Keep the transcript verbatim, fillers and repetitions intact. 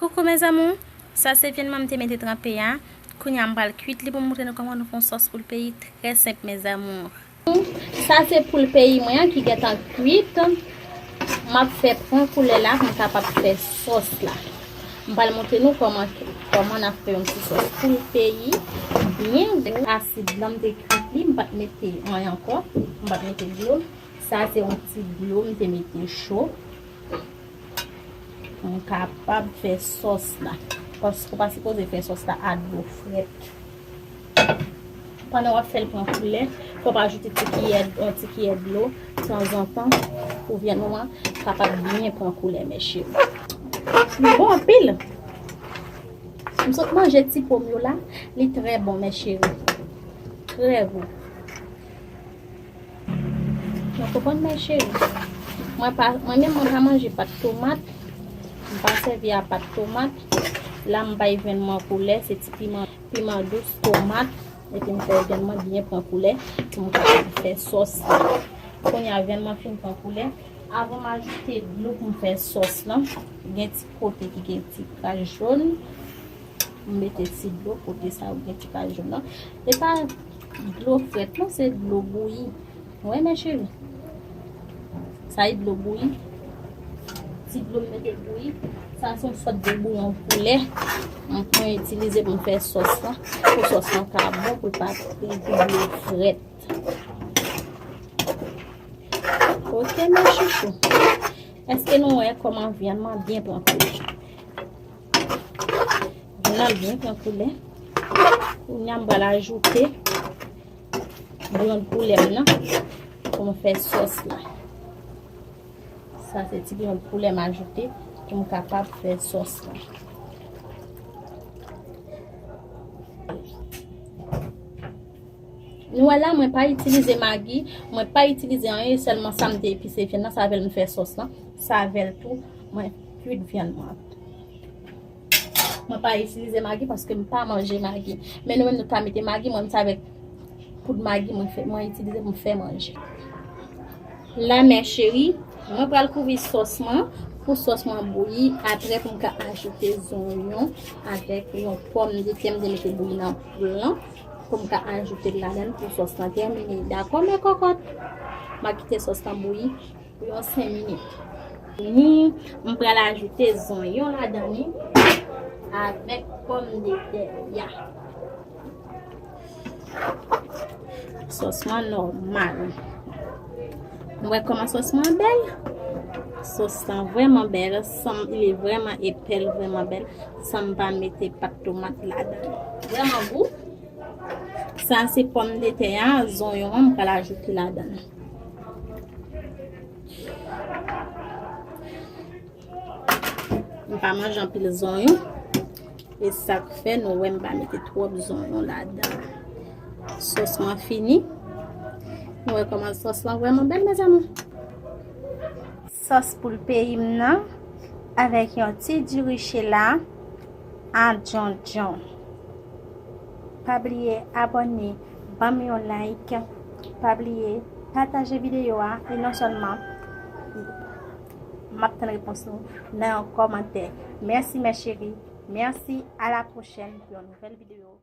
Coucou mes amours, sa se vyann mwen m te mete tranpe a. Kounye a m pral kwit li pou m montre nou kòman nou fè yon sòs poul peyi trè senp mes amours. Sa se poul peyi mwen an ki gentan kwit. M ap fè pran koulè la pou m kapab fè sòs la. M pral montre nou kòman, kòman n ap fè yon ti sòs poul peyi byen gou. Asid la m te kwit li, m pa t mete anyen ankò, m pa t mete dlo. Sa se yon ti dlo m te mete cho. Pou m kapab fè sòs la. Paske w pa sipoze fè sòs la a dlo frèt. Pandan w ap fè l pran koulè, fò w ajoute ti kiyè, yon ti kiyè dlo tanzantan pou vyann ou an kapab byen pran koulè, mes chéris. Li bon anpil. M sot manje ti pom yo la, li trè bon, mes chéris. Trè bon. Nou konprann, mes chéris? Mwen pa, mwen menm, mwen pa manje pat tomat. M pa sèvi a pat tomat. La, m bay vyann mwen koulè, se ti piman, piman dous, tomat. Epi m fè vyann mwen byen pran koulè pou m kapab fè sòs la. Kounye a, vyann mwen fin pran koulè. Avan m ajoute dlo pou m fè sòs lan, gen ti kote ki gen ti kras jòn. M mete ti dlo kote sa yo gen ti kras jòn lan. E pa dlo frèt non, se dlo bouyi. Wi, mes chéris. Sa e dlo bouyi. Ti dlo m mete bouyi. Sa se yon sòt de bouyon poulè. Mwen itilize pou m fè sòs lan. Pou sòs lan ka bon, pou l pa pran dlo frèt. Ok, mes chouchous. Èske nou wè kòman vyann mwen byen pran koulè? Vyann nan byen pran koulè. Kounye a, m pral ajoute bouyon poulè m nan pou m fè sòs la. Sa se ti bouyon poulè m ajoute pou m kapab fè sòs la. Nou wè la, mwen pa itilize magi, mwen pa itilize anyen, sèlman sa m te epise vyann nan, sa avè l m fè sòs lan, sa avè l tou, mwen kwit vyann mwen. Mwen pa itilize magi paske m pa manje magi. Men nou menm nou ka mete magi, mwen m se avèk poud magi mwen fè, mwen itilize pou m fè manje. La, mes chéris, mwen pral kouvri sòs mwen pou sòs mwen bouyi. Apre, pou m ka ajoute zonyon avèk yon pòmdetè m te mete bouyi nan poul lan. Pou m ka ajoute l ladan l pou sòs lan tèmine. Dakò, mes cocottes? M a kite sòs lan bouyi pou yon senk minit. Ni, m pral ajoute zonyon ladan li avèk pòmdetè a. Sòs lan nòmal. Nou wè kòman sòs lan bèl? Sòs lan vrèman bèl, san, li vrèman epè, vrèman bèl, san m pa mete pat tomat ladan. Vrèman gou. Sa se pòmdetè a, zonyon an, m pral ajoute ladan. M pa manje anpil zonyon. E sa k fè nou wè m pa mete twòp zonyon ladan. Sòs mwen fini. Nou wè kòman sòs lan vrèman bèl, mes amours. Sòs poul peyi m nan avèk yon ti diri chela a djondjon. Pa bliye abòne, ban m yon like. Pa bliye pataje videyo a e non sèlman m ap tann repons nou nan yon kòmantè. Mèsi, mes chéris. Mèsi, à la prochaine pour une nouvelle vidéo.